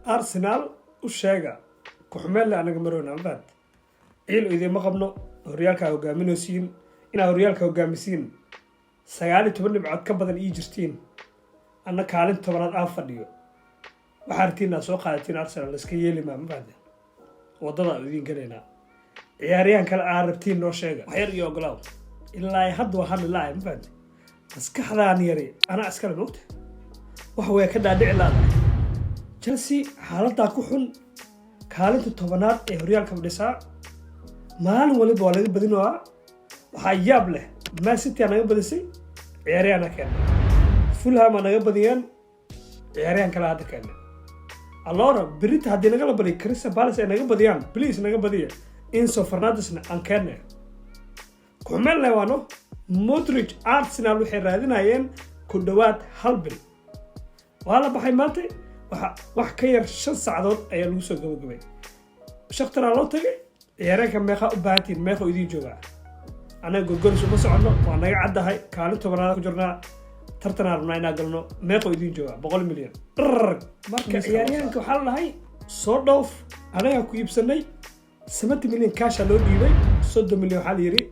Arsenal u sheega ku-xumeelle anaga marona anfaad ciil idiinma qabno. Horyaalkaa hogaaminaysiin, inaad horyaalka hogaamisiin, 19 dhibcood ka badan ii jirtiin, anna kaalin 10aad aan fadhiyo. Waxaa rabtiin inaad soo qaadatiin Arsenal, iska yeeli maa. Ma fahamteen? Waddada idiin gelaynaa. Ciyaaryahan kale aa rabtiin noo sheega. Waxyar iyo ogolaaw, ilaa hadda waa hadli la-ay. Ma fahamte? Maskaxdaan yari anaa iskale mogta wax way ka dhaadhici laadahay. Chelsea xaaladaa ku xun, kaalinta 10aad ee horyaalka fadhisaa, maalin waliba waa laga badinoa. Waxaa yaab leh, Man City aa naga badisay, ciyaaryahanaa keennay. Fulham aa naga badiyeen, ciyaaryahan kale hadda keennay. Allora berita haddii nagala badiyo, Crystal Palace ay naga badiyaan, please naga badiya, Enzo Fernandesna aan keennay. Kuxumeen leh waano Mudryk. Arsenal waxay raadinayeen ku dhowaad hal bil, waa la baxay maanta. Waxa wax ka yar 5 saacadood ayaa lagu soo gabagabay. Shakhtaraa loo tagay. Ciyaaryaanka meeqaa u baahantiin? Meequu idiin joogaa? Annaga gorgoris uma soconno, waa naga caddahay. Kaalin 10aad ku jirnaa, tartanaa rabnaa inaa galno. Meequu idiin joogaa? 100 milyan dhrr. Marka ciyaaryahanka waxaa la dhahay soo dhoof, anagaa ku iibsanay. 70 milyan kaashaa loo dhiibay, 30 milyan waxaa la yidhi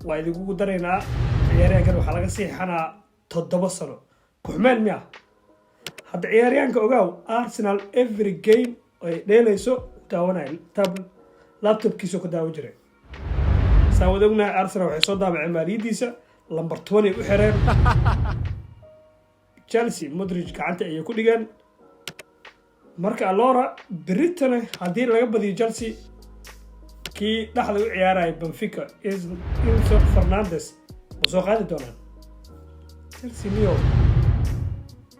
waa idinkugu daraynaa. Ciyaaryahankan waxaa laga siixanaa 7 sano. Kuxumeen miya? Hadda ciyaaryahanka ogaaw, Arsenal every game ay dheelayso daawanaya, tab laptopkiisa ku daawan jiray. Saan wada ognahay, Arsenal waxay soo daabaceen maaliyaddiisa, lambar 20 u xireen. Chelsea Mudryk gacanta ayay ku dhigeen. Marka allora beritana haddii laga badiyo Chelsea, kii dhexda u ciyaaraya Benfica, Enzo Fernandez, ma soo qaadi doonaan Chelsea? Niyo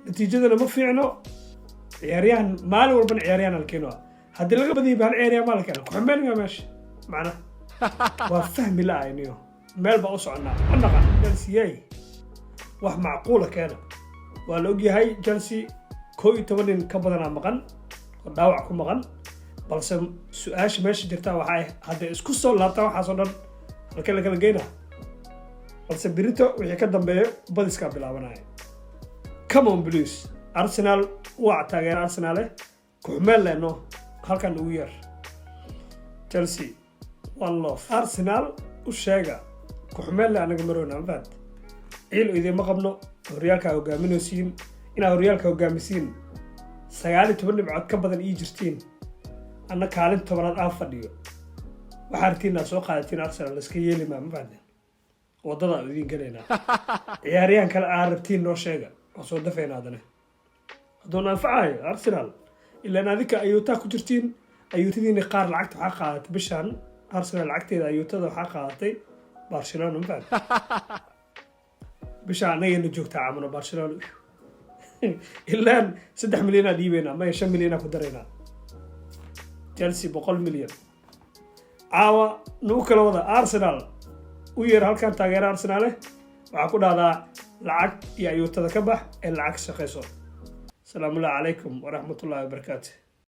natiijadana ma fiicno. Ciyaaryahan maalin walbana ciyaaryahan alkeeno. Haddii laga badiyo hal ciyaaryahan maa la keena. Kuxumeen miyaa meesha? Macna waa fahmi la-ay. Niyo meel baa u soconnaa ma naqan. Chelsea yey, wax macquula keena. Waa la ogyahay Chelsea 11 nin ka badanaa maqan oo dhaawac ku maqan, balse su-aasha meesha jirta waxay hadday isku soo laabtaan waxaasoo dhan halkee la kala geynaa? Balse berito wixii ka dambeeyo badiskaa bilaabanaya. Come on please, Arsenal waa taageera. Arsenale kuxumeen leno, halkan ugu yar. Chelsea one love. Arsenal u sheega ku-xumeen le anaga marona anfaad ciil idiinma qabno. Horyaalkaa hogaaminaysiin, inaad horyaalka hogaamisiin, 19 dhibcood ka badan ii jirtiin, anna kaalin 10aad aan fadhiyo. Waxaa rabtiin inaad soo qaadatiin Arsenal, iska yeeli maa. Ma fahamteen? Waddada idiin gelaynaa. Ciyaaryahan kale aa rabtiin noo sheega, waa soo dafaynaa adane hadduuna anfacayo Arsenal. Ilaan adinka ayuutaa ku jirtiin, ayuutadiina qaar lacagta waxaa qaadatay bishaan Arsenal. Lacagteeda ayuutada waxaa qaadatay Barcelona. Ma fahamte? Bisha annagayna joogtaa camano Barcelona. Ilaan 3 milyanaa dhiibaynaa, maya, 5 milyanaa ku daraynaa. Chelsea 100 milyan caawa nagu kala wada. Arsenal u yeer halkan taageera Arsenale, waxaa ku dhahdaa lacag iyo ayuutada ka bax ee lacag shaqayso. Asalaamu ullahi calaykum waraxmatullahi wabarakaatu.